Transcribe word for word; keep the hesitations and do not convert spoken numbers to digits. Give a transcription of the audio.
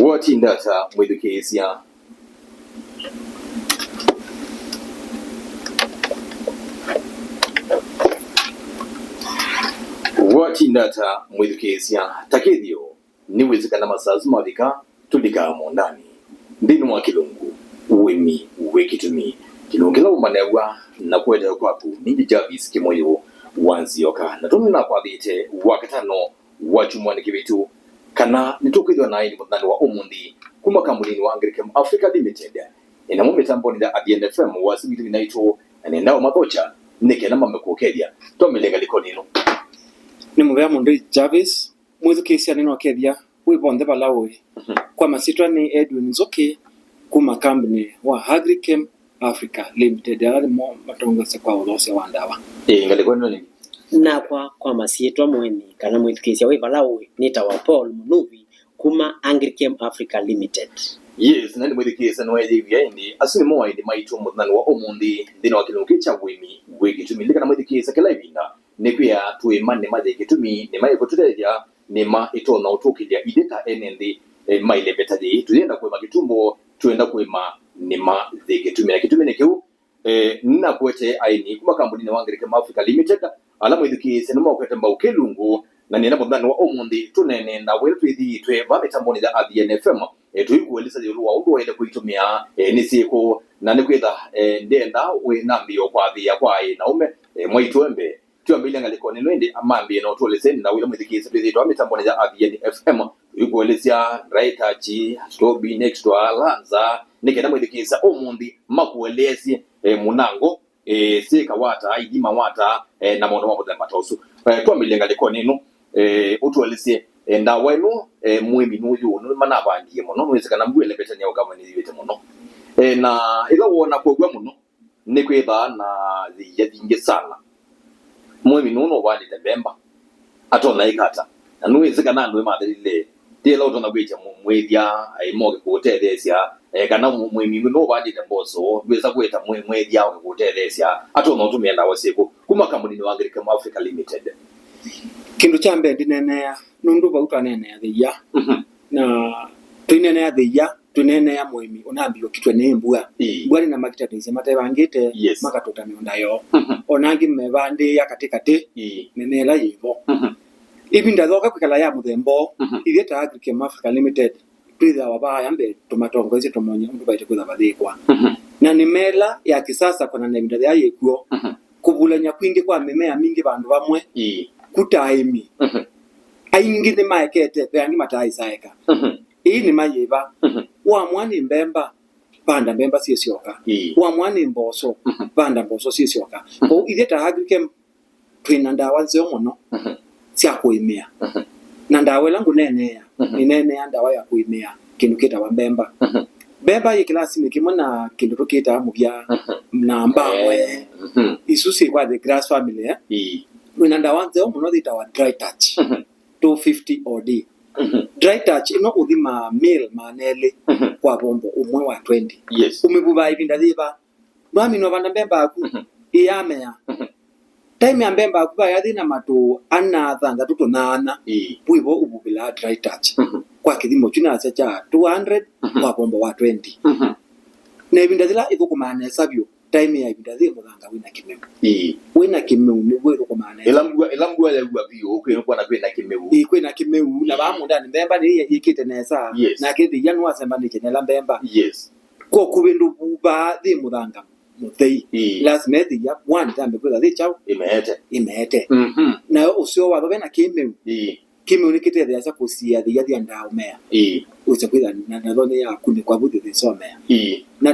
Watinda ata mwĩthukĩĩsya? Watinda ata mwĩthukĩĩsya? Ta kĩthĩo, nĩwĩsĩ kana masaa asu mavika, tũlikaa mũũndanĩ nthĩnĩ wa kĩlungu ũĩmi wĩ kĩtumi. Kĩlungu kĩla ũmbanĩaw'a na kũetewa kwaku nĩ ninyie Jarvis Kĩmũyũ wa Nzioka, na tondũ nĩnakwathĩte Wakatano wa kyumwa nĩ kĩvĩtu kana nĩtũkwĩthĩwa na aini mũthenyanĩ wa ũmũnthĩ kuma kambuninĩ wa Agrikem Africa Limited, ĩnamo mĩtambonĩ ya Athiani F M, wasya witũ wĩ naitũ, na nĩenda ũmathokya nĩ kenda mambe kũkethya. Twambĩlĩe ngalĩkonĩ ĩno. Nĩ mũvea mũndũ Jarvis, mwĩthukĩĩsya nĩnokethya wĩ vonthe vala ũĩ. Mhm. Kwa masyĩtwa nĩ Edwin Nzũkĩ kuma kambuni wa Agrikem Africa Limited, ala nĩmo matongoesya kwa ũthoosya wa ndawa. Ĩĩ, ngalĩko ĩno nĩ? Nakwa kwa masyĩtwa mũĩmi kana mwĩthukĩĩsya wĩ vala ũĩ, nĩtawa Paul Mũnuvi kuma Agrikem Africa Limited. Yes, na nĩ mwĩthukĩĩsya nĩweeyĩw'a ĩndĩ. Asu nĩmo aini maitũ mũthenyanĩ wa ũmũnthĩ nthĩnĩ wa kĩlungu kya ũĩmi wĩ kĩtumi. Lilikana mwĩthukĩĩsya, kĩla ĩvinda nĩkwĩa tũĩma nĩma yĩ kĩtumi, nĩma ĩkũtũtethya, nĩma ĩtonya ũtũkĩlya ithyĩ ta ene nthĩ, eh, maileveta yĩĩ. Tũyenda kũĩma kĩtumbo, twenda kũĩma nĩma yĩ kĩtumi. Na kĩtumi nĩ kĩu, eh, nĩnakwete aini kuma kambuninĩ wa Agrikem Africa Limited, ala mwĩthukĩĩsya nĩmakwete mbau kĩlungu, na nĩenda mũthenyanĩ wa ũmũnthĩ tũneenee ndawa ĩla twĩthĩĩtwe va mĩtambonĩ ya Athiani F M, eh, tũikũelesya ĩũlũ wa ũndũ waĩle kũitũmĩa, eh, nĩ syĩkũ, na nĩkwĩtha, eh, ndenda wĩnambĩĩo kwathĩĩa kwa aĩ na ũme, eh, mwaitũ embe. Twambĩlĩe ngalĩkonĩ ĩno ĩndĩ, amambĩĩe na ũtũelesya nĩ ndawa ila mwĩthukĩĩsya twĩthĩĩtwe mĩtambonĩ ya Athiani F M, tũikũelesya Dry Touch, Strawberry Next Door, Lanza, nĩ kenda mwĩthukĩĩsya ũmũnthĩ makũelesye, eh, mũnango, eh, syĩka wata, ithima wata, eh, na maũndũ ma mũthemba ta ũsu. Eh, twambĩlĩe ngalĩkonĩ ĩno, eh, ũtũelesye, eh, ndawa ĩno, eh, mũĩmi nũyũ, nĩ manavandie mũno, nĩwĩsĩ kana mbua ĩlembete nĩ ũkama nĩyĩvĩte mũno. Eh, na ĩla wona kwow'a mũno, nĩkwĩthaa na yĩia yingĩ sana. Mũĩmi nũũ nũvandĩte mbemba, atonya ĩka ata? Na nĩwĩsĩ kana andũ nĩmathelile, ti ĩla ũtonya kwĩtya mũ-, mwĩthya, eh, moke kũũtetheesya, eh, kana mũ-, mũĩmi nũvandĩte mboso, ndwĩsa kwĩta mwĩ-, mwĩthya oke kũũtetheesya, atonya ũtũmĩa ndawa syĩkũ? Kuma kambuninĩ wa Agrikem Africa Limited. Kĩndũ kya mbee ndineenea, nũndũ vau twaneenea yĩia. Mhm. Na tũineenea yĩia, tũineenea mũĩmi ũnambĩĩe ũkitwe nĩ mbua. Ĩĩ. Mbua nĩ na makita nĩsya matevangĩte, yes, makatũta mĩũnda yoo. Mhm. O na angĩ mevandĩĩa katĩ katĩ, ĩĩ, mĩmea ĩla yĩ vo. Mhm. Ĩvinda yooka kwĩkala ya mũthemba ũũ, mhm, ithyĩ ta Agrikem Africa Limited, twĩthĩawa vaa mbee tũmatongoesye, tũmony'e ũndũ vaĩte kwĩtha vathĩĩkwa. Mhm. Na nĩ mela ya kisasa kũnana na ĩvinda yĩla yĩkw'o. Mhm. Kũvulany'a kwingĩ kwa mĩmea mingĩ vandũ vamwe, ĩĩ, kũta aĩmi. Mhm. Aingĩ nĩmaekete, ve angĩ mataaĩsa eka. Mhm. Ĩĩ nĩma yĩva? Mhm. Wamw'a nĩ mbemba, vanda mbemba syĩ syoka. Ĩĩ. Wamw'a nĩ mboso, mhm, vanda mboso syĩ syoka. Mhm. Kwoou ithyĩ ta Agrikem twĩ na ndawa nzeo mũno, mhm, sya kũĩmĩa. Mhm. Na ndawa ĩla ngũneenea, mhm, nĩneenea ndawa ya kũĩmĩa kĩndũ kĩtawa mbemba. Mhm. Mbemba yĩ kĩlasinĩ kĩmwe na kĩndũ tũkĩtaa mũvya, mhm, na mbawe. Eh, mhm. Isu syĩ kwa the grass family, eh? Ĩĩ. Twĩ na ndawa nzeo mũno yĩtawa Dry Touch, mhm, two fifty O D. Mhm. Dry Touch ĩno ũthimaa meal maana elĩ, mhm, kwa vombo ũmwe wa twenty. Yes. Ũmĩvuvaa ĩvinda yĩva? Ndwamina ũvanda mbemba yaku, mhm, ĩyamea. Mhm. Time ya mbemba yaku vayathi na matũ ana, thanthatũ, tũnana, ĩĩ, wĩvo ũvuvĩlaa Dry Touch. Mhm. Kwa kĩthimo kyu nasya kya two hundred, mhm, kwa vombo wa twenty. Mhm. Na ĩvinda yĩla ĩthũkũmaa nesa vyũ, time ya ĩvinda yĩ mũthanga wĩna kĩmeu. Ĩĩ. Wĩna kĩmeu nĩw'o ĩthũkũmaa nesa. Ĩla mbua, ĩla mbua yaua vyũ, kwĩ, kwona kwĩna kĩmeu. Ĩĩ, kwĩna kĩmeu. Na, ĩĩ, vaa mũũndanĩ mbemba nĩyĩkĩte nesa. Yes. Nake thĩia nĩwasembanĩtye na ĩla mbemba. Yes. Kwa kuvĩ ndũvuvaa yĩ mũthanga mũthei. Ĩĩ. Lazima ĩthĩia, one, yambe kwĩtha yĩ kyaũ? Ĩmeete. Ĩmeete. Mhm. Nayo ũseo watho ve na kĩmeu. Ĩĩ. Kĩmeu nĩkĩtetheeasya kũsiĩa thĩia thĩendaa ũmea. Ĩĩ. Ũse kwĩtha na, na thonĩ yaku nĩ kwa vuthi thĩsomea. Ĩĩ. Na